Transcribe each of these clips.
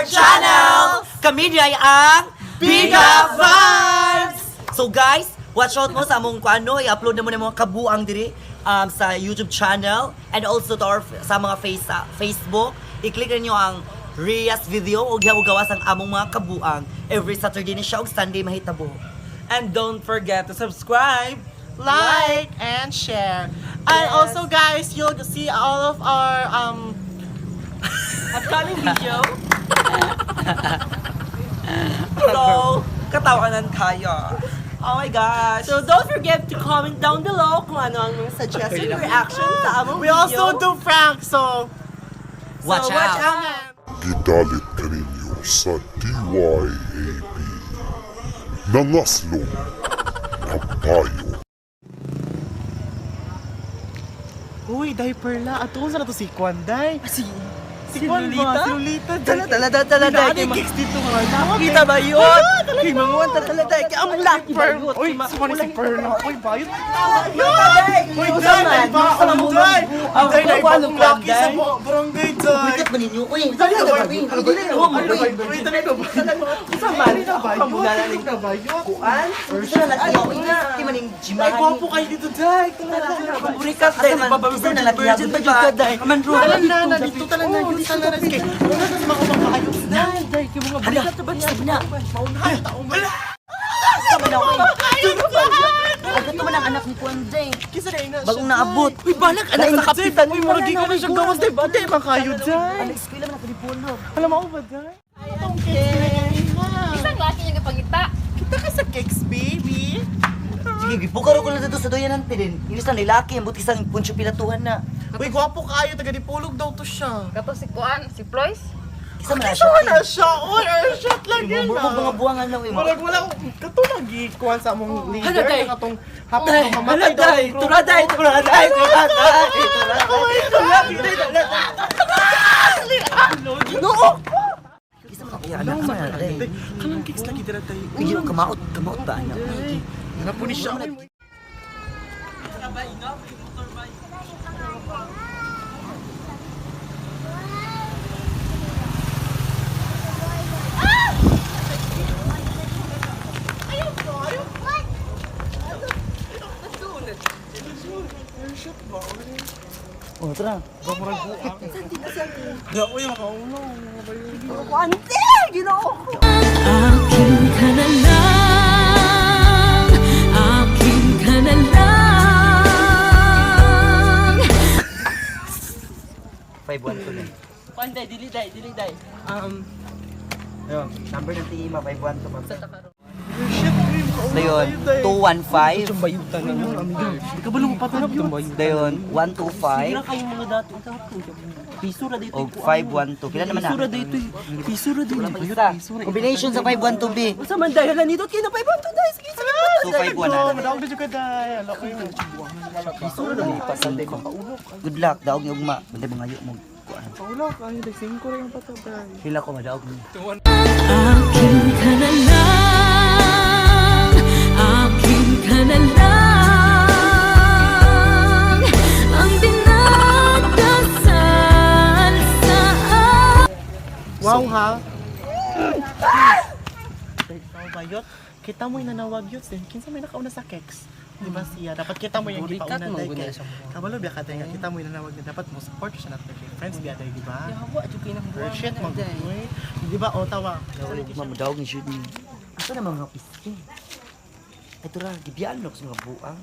our channel! Kami di ay ang Biga Vibes! So guys, watch out mo sa among kuano, i-upload na mo na mga kabuang diri sa YouTube channel and also to our, sa mga face, sa Facebook. I-click ninyo ang Ria's video o gihaw gawas ang among mga kabuang. Every Saturday ni siya og Sunday mahitabo. And don't forget to subscribe, Like and share. And also, guys, you'll see all of our upcoming video. So, katawanan kayo. Oh my gosh. So don't forget to comment down below kung ano ang mga suggestion, reaction sa among We also video. do pranks, so Watch So, watch out! out! Gidalit kaninyo sa DYAB. Nangaslong na bayo. Uy, day perla. Ato sa na to si Kwan, day. Si, Si Kwan ba? Si Lolita. Tala, tala, tala, tala, day. Kay kicks dito nga. Kita ba yun? Kay manguan, tala, day. Kay among laki ba yun? Uy, si Kwan si Perla. Uy, bayot. Uy, Uy, day, day ba? Ang day. Ang day, day ba? Ang laki sa barangay, day. Wait up ninyo, uy! Dali na ba? Uy, dali na ba? Uy, dali na ba? Sama, Dali na ba? Kamuna Dali na ba? Kuan? Gusto na laki ako. Di man yung Ay, jimahan. gwapo kayo dito, day. Burikat, day. Isa na laki Virgin ba jud ka, day? Kaman ro. Talan na, na, dito talan na, dito talan na. Sige, una sa mga kumakaayos, day. Day, kay mga Hala, burikat ba niya? sabi na. Maunahan, taong wala. Sama na ako eh. Agad man ang anak ni Kuan Day. Kisa na ina siya, Bagong naabot. Uy, balak anak sa kapitan. Uy, murag ka na siyang gawas, day. Bate, man kayo, day. Anak, eskwela man ako ni Polo. Alam mo ba, day? Atong cakes, na Isang laki niya pangita. Kita ka sa cakes, baby. Sige, gipukaro ko lang dito sa doyanan din. Inis na nilaki, ang buti isang puncho pilatuhan na. Uy, gwapo kayo. Taga Dipolog daw to siya. Kato si Kuan, si Ploys. Isa man na Kisa siya. na siya. Uy, our shot lang yun, Mga ah. mga buwangan na, uy. Murag wala kato lagi kuan sa among leader Hala, day. na katong hapon Day, mamatay hala, daw day. ang grupo. Tura, day, tura, day, tura, day. Tura, day. Tura, day, tura, day. Ginoo! Isa man ako anak sa mga day. Kanang cakes lagi dira tayo. Uy, kamaot, kamaot ba anak? Ano po ni siya? Oh, tara. Uy, makaulo. Ante! Ginoo ko! Akin ka na lang, akin ka na lang. 512 na. Kuan day, dili day, dili day. Ayun, number ng tingin ma, 512. Shit, uy, makaulo. Dayon, 215. Bayutan na nun, amigo. Kabalo mo patanap yun. Dayon, 125. Tira kayo mga dato. Piso ra dito. O 512. Kailan naman na? Piso ra dito. Piso ra dito. Wala pa isa. Combination sa 512B. Unsa man day hala nito kay na 512 day. Sige, sige. 251 na. Madaog na jud ka day. Ala ko yung Good luck, daog ni ugma. Bantay mga ayo mo. Kuan. Kaulo kayo day 5 ra yung patay. Pila ko madaog ni. Akin ka na lang, akin ka na lang. Ang dinadasal sa Wow ha. Ikaw bayot. Kita mo yung nanawag yun. Then, kinsa may nakauna sa cakes? Di ba siya? Dapat kita mo yung Burikat gipauna man day gud na kay. siya. Kabalo biya ka day nga kita mo yung nanawag na dapat mo support siya nato kay friends biya day di ba? Yawa jud kay nang Or shit mag uy. Di ba o tawa? Daog ugma mo daog ni shoot ni. Asa na mga pisti? Ay tura, gibiyaan sa mga buang.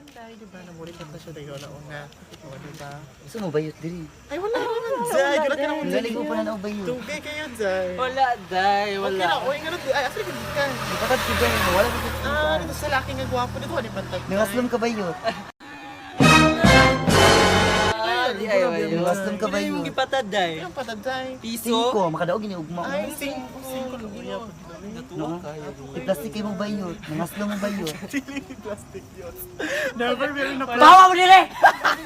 Day di ba namurikat na siya day una una. O di ba? Gusto mo bayot diri? Ay wala naman day. Gula ka naman Galing mo pa na bayot. Tugay kayo day. Wala, day, Okay wala. na, oy nga ay asli gud ka. Patad ko ba wala ko. Ah, dito sa laki nga gwapo dito ani pantag. Nangaslom ka bayot. Di ay, ay, Nangaslom ka Kaya yung bayot. gipatad day. Yung patad day. Piso. Singko, makadaog ni ugma. Ay, singko, singko luya. No? I-plastic kay mo bayot. Nangaslom mo bayot. Dili plastic yun. Never meron na Tawa mo dire.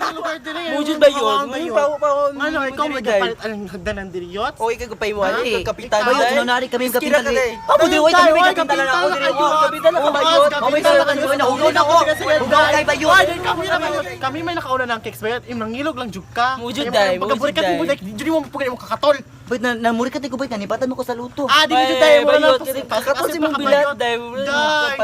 Lugar dili. Mujud ba yun? Mujud pa pa Ano, ikaw magpalit anong hagdanan diri yot? Okay ka gupay mo, Ay, ikaw kapitan. Bayot, day. nunari kami yung Iskira kapitan. ka, day. Amo di oy kami may kapitan na ako Kapitan diri. na kayo. Kapitan na ka bayot. Oh, may kapitan na Hugaw na ko. Hugaw kay bayot. Kami na bayot. Kami may nakauna ng cakes bayot. Im nangilog lang jud ka. Mujud Kaya day, Pagkaburikat mo day. day, di mo mapugay mo kakatol. Wait, na namurikat ko ba? Nanipatan mo ko sa luto. Ah, di dito tayo mo na Bayot, kakatol si mong bilat, day. Day,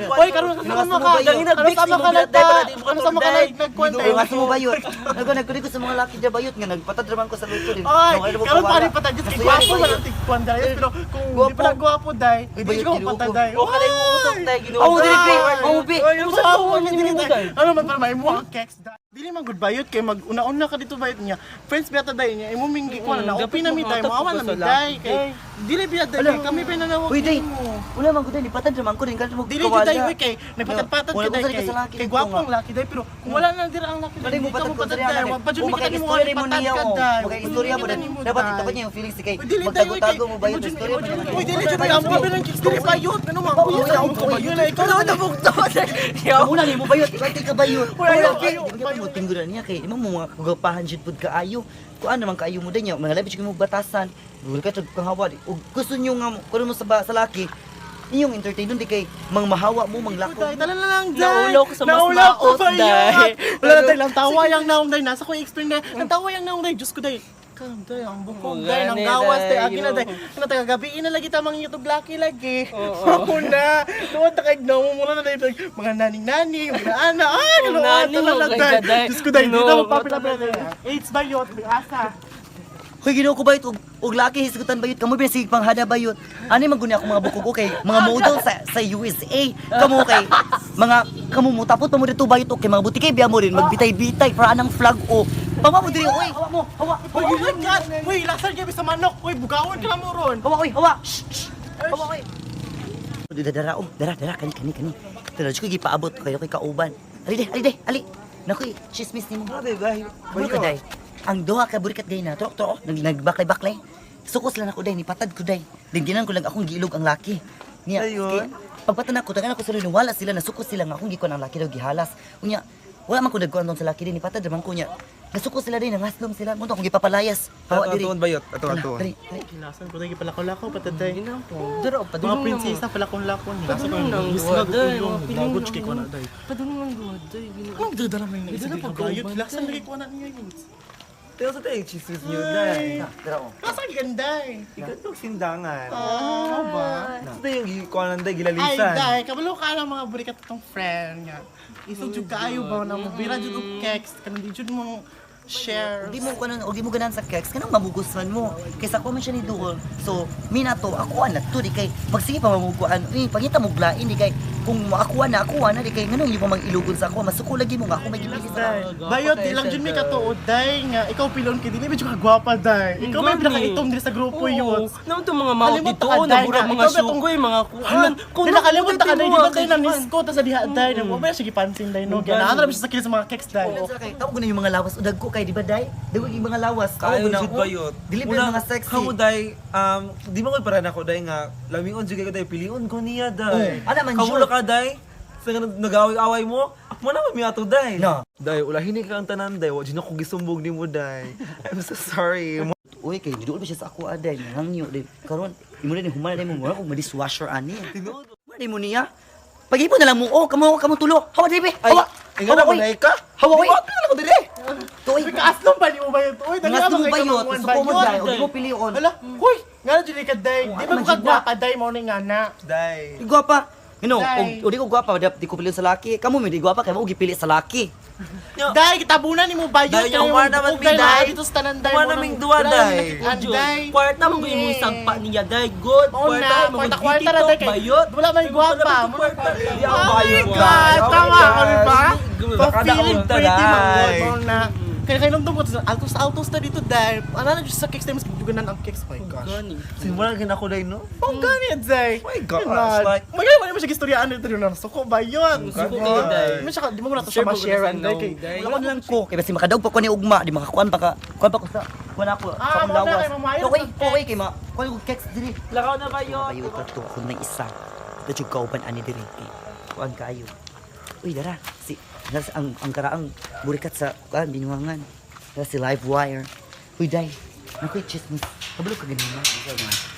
Hoy, karon kasama ka. Nag-mix Karon sama imong ka bilat, day, para di mo Karon sama ka katol, day. nagkwenta. Ay, nga mo bayot. Nagkunig ko sa mga laki dyan bayot nga nagpatad raman ko sa luto din. Ay, No, ano mo karon kawala. pa rin patad kay Nasuyan gwapo ko man bayot. ang tigkuan day pero kung di Gwapo. pala gwapo day, Uy, di bayot, ko ginoo patad ko. day. O kanay mo utok, day, Ginoo. Oh, dili pre. Oh, bi. Ay, sa ako ni day. Ano man para maimo ang keks day. Dili man good bayot kay mag una-una ka dito bayot niya. Friends biyata day niya imo minggi ko na dapat open na mi day mga mo awan na mi sa day kay laki, dili biya day kay kami pa nanawag. Uy, day. nimo. Wala man ko day, nipatad raman ko din kanto mo Dili jud day uy kay nagpatad-patad Wala ka day ko sa kay sa laki kay dito gwapo nga. ang laki day pero kung wala na dira ang laki day Dali mo di ka patad mo ko patad diri day. ana. Wa pa jud O mi kita nimo makaistorya mo patad niya ka o. day. Makaistorya mo Kita din. nimo, Dapat day. itapat niya yung feelings kay Uy, dili day, uy, magtago-tago mo bayot kay- istorya mo. niya. Uy, dili jud amo ba ng kicks dili bayot ano man uy sa ko bayot na ikaw na Kamu na nimo bayot, ikaw ka bayot. Wala, Wala bayot, kay. Mo tingguran niya kay imo mo mga kagapahan jud pud kaayo. Kuan naman kaayo mo din niya, mga labi jud mo batasan. Wala ka tug kang hawa. Ug gusto niyo nga kuno mo sa sa laki. Iyong entertain di kay mang mahawa mo, manglako. Day, tala na lang, day. Naulaw ko sa mas Naulaw ko maot, bayot. day. Wala na, day. Lang tawa yang naong, day. Nasa ko i-explain, day. Ang tawa yang naong, day. Diyos ko, day. Kam, day. Ang bukog, day. Ang Gani, gawas, day. day. Agi na, day. Ano, taga gabi na lagi tamang YouTube laki lagi. Ako na. Noon, takay na mo muna na, day. Mga naning-naning, mga ana. Ay, Oh, ganoon. naning, Tala na, okay day. ka, day. Diyos ko, day. Di No, na mapapila-pila, day. AIDS bayot. May asa. Hoy, Ginoo ko bayot og laki hisgutan bayot kamo biya sige panghada bayot. Ani man guni ako mga bukog okay, mga model sa USA. Kamo kay mga kamo mo tapot pa mo dito bayot okay mga butike biya mo rin magbitay-bitay para anang flag o. Pawa mo diri oy. Hawa mo, hawa. Uy, oh my God! Uy, lasal gabi sa manok! Uy, bugawon ka na mo ron! Hawa oy, hawa. Shh, shh. Hawa oy. Dara dara oh, dara dara kani kani kani. Dara ko gipaabot kayo kay kauban. Ali de, ali de, ali. Naku, chismis nimo. Grabe, bay. Kabalo ka day. Ang duha ka burikat gay na trok trok nag nagbaklay-baklay. Sukos lang ako day, nipatad ko day. Dingginan ko lang akong giilog ang laki. Niya, Ayun. kay, pagpatan ako, tagan ako sa luno, wala sila, nasukos sila nga akong gikuan ang laki daw gihalas. Unya, wala man ko nagkuan doon sa laki din, nipatad man ko niya. Nasuko sila din, nangaslom sila. Munto akong gipapalayas. Hawa diri. Atuon bayot, atuon, Tara, atuon. Diri, diri. Gilasan ko, day. Palakaw-lakaw, patad, day. Dara, Mga padulong na mo. prinsesa pala kung lakon. Gilasan ko Padulong yung ng gisnag duwa, day. ulong. Mga piling Lagot ng kay ko na, day. Padulong ng duwa, day. Ginoo. Anong dadala mo yung naisip Dadala ko? pagkauban, Bayot, gilasan day. lagi ko na niya yun. Pero sa tayo, chismis niyo, day. Tara oh. Kasan ganda eh. Ikatog sindangan. Ah, ba? Sa tayo yung gikuanan day, Ay, gilalisan. day, kabalo ka ng mga burikat itong friend nga. Isog jud kaayo ba na mo bira jud og text kanang di jud mo share. Di mo kanon, og di mo ganahan sa keks, kanang mamugos man mo. Kaysa ako man siya ni Duol. So, mina to, ako na to, di kay, magsige pa mamuguan. Uy, pangita mo glain, di kay, kung ako na, ako na, di kay, nganong yung pa mag-ilugon sa ako, masuko lagi mo nga, ako may gipili sa Day. Bayot, di lang jud may katuod day nga ikaw pilon kay dili medyo kagwapa day. Ikaw may Gani. pinakaitom diri sa grupo yun. Naman itong mga mao Kalimot dito, ka, day, nabura nga. mga Ikaw ba itong- sukoy, mga kuan. Kung nakalimot ka day, di ba day na nisko ta sa diha day, na ba siya gipansin day no. Kaya naanra siya sa kilos sa mga keks day. Tawag ko na yung mga lawas, udag ko kay, di ba, day? Dagko yung mga lawas. Tawag Kayo ko na, jud oh, bayot. Dili ba Una, yung mga sexy? Kamo day, di ba ko para nako day nga lamingon jud kay ko day pilion ko niya day. Oh, ana man Kamulo jud. ka day. Sa nga nag-away-away mo, mo na mi ato day. No. Day, ulahin ka ang tanan day. Wa jud ako gisumbog nimo day. I'm so sorry. Uy, kay duol ba siya sa ako aday, nangangyo din. Karon, imo din human na mo, mura kog ma-dishwasher ani. Tinuod. Mura mo niya. Pag-ipon na lang mo, oh, kamo kamo tulo. Hawa diri, be. Hawa. Ingat ako oy. day ka. Hawa oy. Di ba na ako dire? Tuoy. Uy, kaaslong pa ni mo bayot. Uy, dali Nga ka mo kay bayot, kamanguan gusto ko mo bayot. day, og di mo pilion. Hala, huy, nga na jud ka day. Oh, Di ano ba man ko jud na? kagwapa day mo ni nga na. Day. Di gwapa. You know, Day. og di ko gwapa, di ko pilion sa laki. Kamo mi di gwapa kay mo gipili sa laki. Day, kitabunan ni mo bayot. Day, kaya yung mo naman bukog, day, mi, day. naa dito sa tanan day. Uma mo naming nang- duwa, wala nang day. nakitaan, day. Kwarta mo yung sagpa niya, day. Good. Oo Kwarta na, mo kwarta-kwarta ra day kay. Bayot. Wala may gwapa. Kwarta. Di ako Oh my bayot, God, day. Oh my tama ka, God. di ba? Pa-feeling Nakadaog ta, pretty man day. god, mo na. Kaya kay nung tungkol sa altos altos na dito day. Ano na jud sa cakes day mas giduganan ang cakes. Oh my gosh. Simulan ka na ako day no. Oh, ganit, day. Oh my gosh, like- Oh my God, wala mo siya gistoryaan dito na suko ba yun? Suko kayo, day. Di mo siya, di mo na to siya Sure, ma-share day kay. day. Wala lang ko kay basi makadaog pa ko ni ugma, di makakuan pa ka. Kuan pa ko sa kuan ako sa Ah, akong mao na lawas. kay mamayo Okay, sa okay kay ma. Kuan ko keks diri. Lakaw na bayot. Bayot to ako ng isa. Dadyog kauban ani diri kay kuan kaayo. Uy, dara si dara, ang karaang burikat sa kuan binuangan. Dara si Live Wire. Uy, day. Nakoy chismis. Kabalo ka ganina.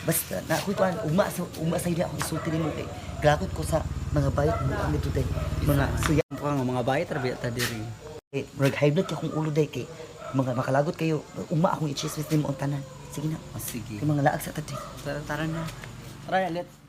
Basta na ako'y kuan ugma sa ila akong isulti nimo kay galakot ko sa mga bayot mo ang dito day. Mga suya Ko nga mga bayot ra ta diri. eh, murag high blood kay akong ulo day kay Mga makalagot kayo. Uma akong i-chismis nimo ang tanan. Sige na. Oh, sige. Kay mga laag sa tadi. Tara, tara na. Tara, let's.